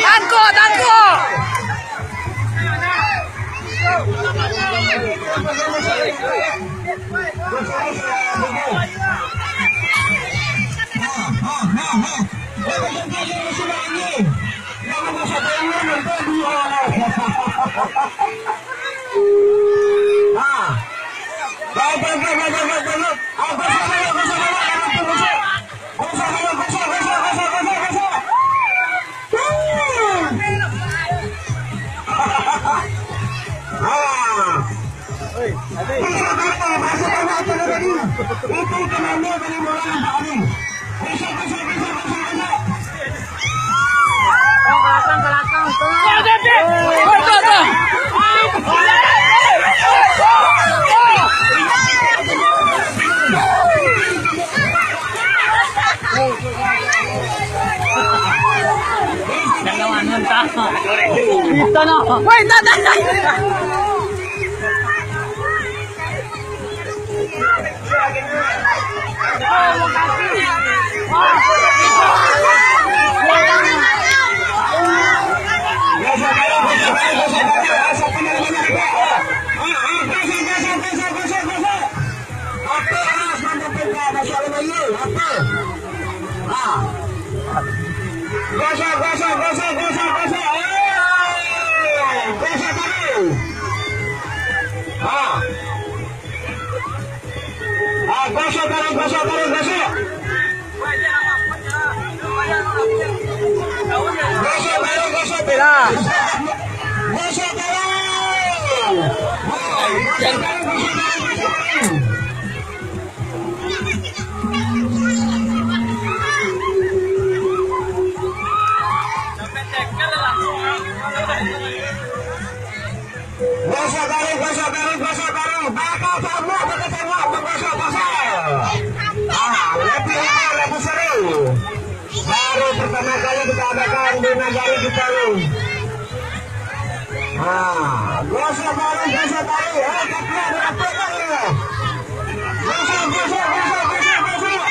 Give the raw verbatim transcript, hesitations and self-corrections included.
Tangkok, tangkok. Woi, tak, tak, tak. Gosok, gosok, gosok, gosok, gosok. Eh, gosok taruih. Ah. Ah, gosok taruih, gosok taruih, gosok. Gosok taruih, gosok taruih. Gosok taruih. Ah, gosok taruih, gosok taruih, gosok taruih. Gosok taruih, gosok taruih, gosok taruih. Bakal samuak, bakal samuak, bagosok, gosok. Ah, lebih ramai, lebih seru. Baru pertama kali kita adakan di nagari kita ni. Ah, gosok taruih, gosok taruih. Eh, tapi ada apa lagi? Gosok, gosok, gosok, gosok, gosok.